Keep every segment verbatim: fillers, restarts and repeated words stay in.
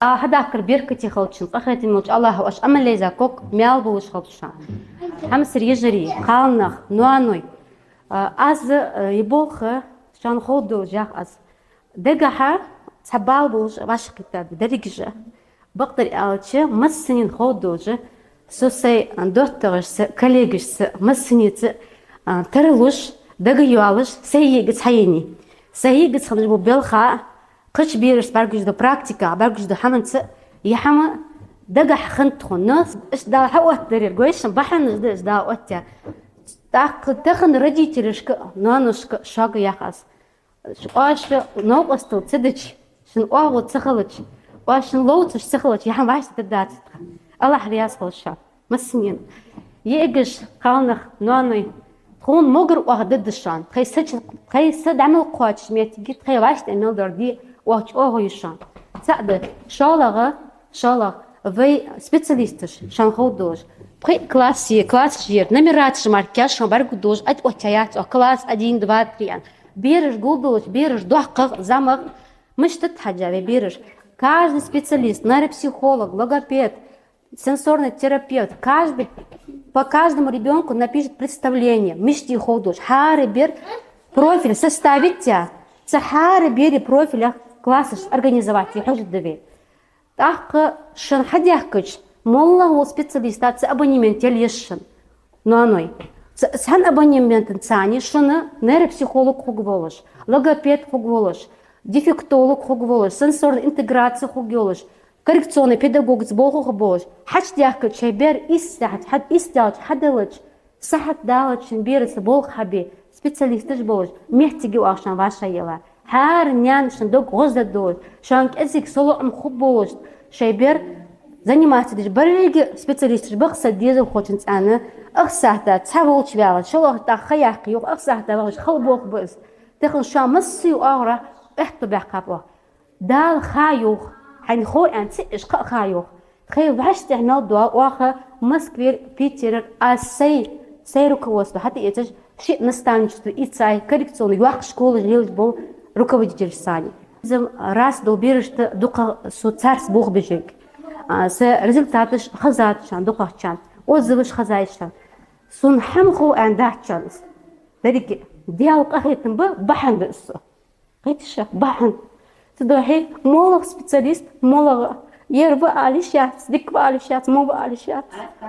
А, хьадаккхар беркате хилда шун, къахетаме волча АллахӀа оаш Ӏамал еза ког маьл болаш хилда шун. Хьамсара йижарий, кхалнах, ноаной. А, аз, а, ер болх шоана ховргдолаш ях аз. Дагахьа цхьа бала болаш вӀашагӀкхийтта да дерригаш а. Бакъдар аьлча, массанена ховргдолаш, со сай доттагӀашца, коллегашца, массанеца, а, тарлуш, дагайоалаш, сай йиӀигац хьаенай. Сай йиӀигац хинна бола балха, кхыча берашца бӀаргагуш дола практика, бӀаргагуш дола хӀаманца, ер хӀама дагахьа хиннад тхона. Иштта Дала хьаоттадаьр, гой шоана, бахьанаш да иштта Дала оттаяь. ТӀаккха тахан родителашка, ноаношка шуга ях аз. Оаш новкъостал ца дича, шун оагӀув ца хилча, оаш шун ловцаш ца хилча, ер хӀама вӀаштӀехьадергдац тха. АллахӀ раьза хилва шоана массанена. ЙиӀигаш, кхалнах, ноаной, тхона могар оаха дергда шоана. Тхоай са чу-, тхоай са дӀа мел кхоачача моттиге, тхоай вӀаштӀехьа мел дола ди оаха чӀоагӀо я шоана. ЦаӀ да, шоллагӀа, шоллагӀа, вай специалисташ шоана ховргдолаш. Пхи классе, классаш яр, нумерацеш мара кхы шоана бӀаргагургдолаш, ат оттаяь яц оаха класс один, два, три аьнна. Бераш гулдолаш, бераш доккхагӀа, зӀамагӀа, мишта да хьажа вай бераш. Каждый специалист, нейропсихолог, логопед, сенсорный терапевт, каждый, по каждому ребёнку напишет представление, мишта я ховргдолаш. ХӀара бер профиль составить яь, цу хӀара бера профилях классаш организовать е хьожаргда вай. ТӀаккха шоана хьадаьхкача, моллагӀа вола специалиста цу абонемента ела еза шоана, ноаной. Ц-, цхьан абонементаца шоана нейропсихолог хургволаш, логопед хургволаш, дефектолог хургволаш, сенсорная интеграция хургйолаш, коррекционный педагогца болх хургболаш, хьачудаьхкача шоай бер ийс сахьат, хьа-, ийс сахьат хьаделча, сахьат далча шун бераца болх хьабе специалисташ болаш, моттиг я оаха шоана вӀашагӀъелла. ХӀара наьна шун дог гӀоздергдолаш, шоана кӀезига салоӀам хургболаш, шоай бер заниматься деш. Беррига специалисташ ба-кх са дезалхочун цӀена, ах сахьата цхьа волча ваьгӀача, шоллагӀча тӀаккха ха яккха, юха ах сахьата ваьгӀача хала болх ба из. Тахан шоана массайолча оагӀорахьа аьттув баьккхаб оаха. Дала ха йоах, хьайна хов аьнна ца Ӏеш, кхы а ха йоах. Тхоай вӀаштӀехьа мел дола оаха Москвера, Питерера, аз сай, сай руководство хьатӀаэцаш, шиъ наставничество ийцай, коррекционни йоккха школаш лелаш бола руководителаш санна. Из раз дола берашта дукхагӀа со царца болх беш ва. А, са результаташ хезад шоана дукхагӀчарна, отзываш хезай шоана. Сона хӀама хов аьнна дац шоана из. Деррига Даьла къахетам ба, бахьан да из со. Кхетий шо, бахьан. Цудухьа моллагӀа специалист, моллагӀа, ер ва ала йиш яц, дика ва ала йиш яц, во ва ала йиш яц.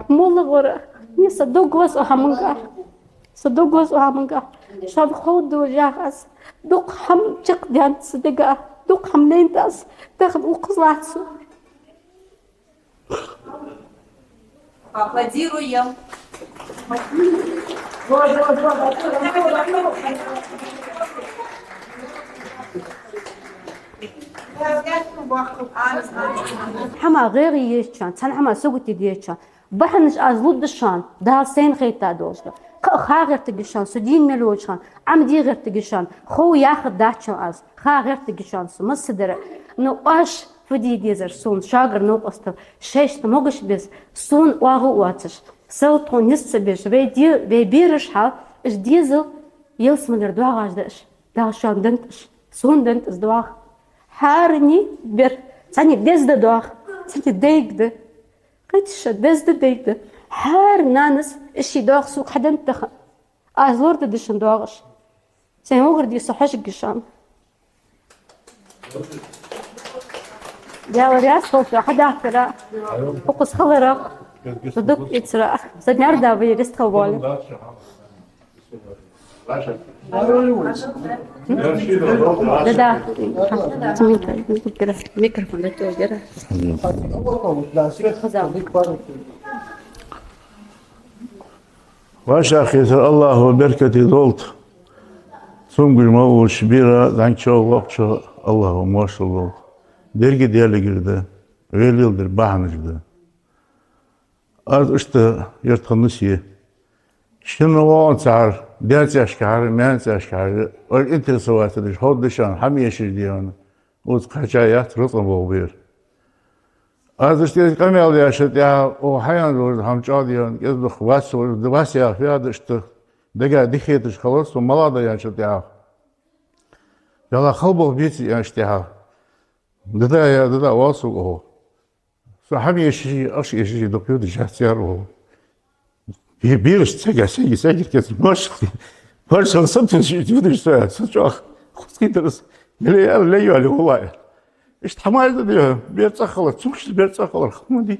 МоллагӀа вар, не, са дог лаза укх хӀамангахьа. Са дог лаза укх хӀамангахьа. Шоана ховргдолаш ях аз. Дукха хӀама чакхдаьннад са дегах, дукха хӀама лайнад аз. Тахан укхаза латт со. Поаплодируем. ХӀама гӀайгӀа езачоа, цхьан хӀама сагота дезачоа, бахьанаш аз лургда шоана, Дала сайна хетта долаш да. Кхы а ха гӀертаргья шоана, со дийна мел волча хана, Ӏомаде гӀертаргья шоана, хов яхаргдац шоана аз, ха гӀертаргья шоана со массадар. Но оаш фу де дезар сона, шугара новкъостал, шоашта могаш беза, сона оагӀув оацаш, сел тхона низ ца беш, вай де-, вай бераш хьал, уж дезал ялсмалера доагӀаш да уж, Дала шоана деннад уж, сона деннад из доагӀа. ХӀаране бер, цхьанне деза да доагӀа, цхьанне дайга да. Кхетий шо, деза да, дайга да. ХӀара нанас из ший доагӀа сога хьаденнад тахан. Аз лорадергда шун доагӀаш. Сайна вовгӀар де со хьожаргья шоана. Даьла раьза хилва шо хьадахкара, укхаза хиларах, са дог ийцара. Са маьр-да вай рестхал боли. Да-да. Микрофон, да, тёгера. ВӀашагӀкхетар АллахӀа беркате долда. Цамогаш мел волча бера, зӀамигача, воккхача АллахӀа моаршал долда. Деррига Даьла эггара да, вай леладер бахьанаш да. Аз иштта ер тха нус я. Шийна воагӀанзар, даь цӀаьшкахьара, маьна цӀаьшкахьара, ор интересоваться деш, ховргда шоана, хӀама эшаш дий хьона. Укхаза кхаьча яц рузкъа бохабер. Аз иштта къамаьл даьчул тӀехьагӀа, оаха хьаяьнна дола хӀама чӀоагӀа дий хьона, кӀезига-дукха вас, вас яха фу да иштта, дагахьа дика хеташ хилар сона, малагӀа да аьнначул тӀехьагӀа. Далла хала болх беций аьнначул тӀехьагӀа. Да-да, я, да-да, оал сога, оал. Со хӀама эшаш, ахча эшаш дукха йодаш яц, яр, оал. Бе-, бераш цхьаькха, цхьаькха, цхьаькха кеца, маршал, маршал сатувсаш йодаш со, со чӀоагӀа хоза кхийттар аз. Яле, яр, ле, йоали, валлахӀи. Иштта хӀама из да, бер цӀагӀа хилар, цунга бер цӀагӀа хилар, хӀама дий.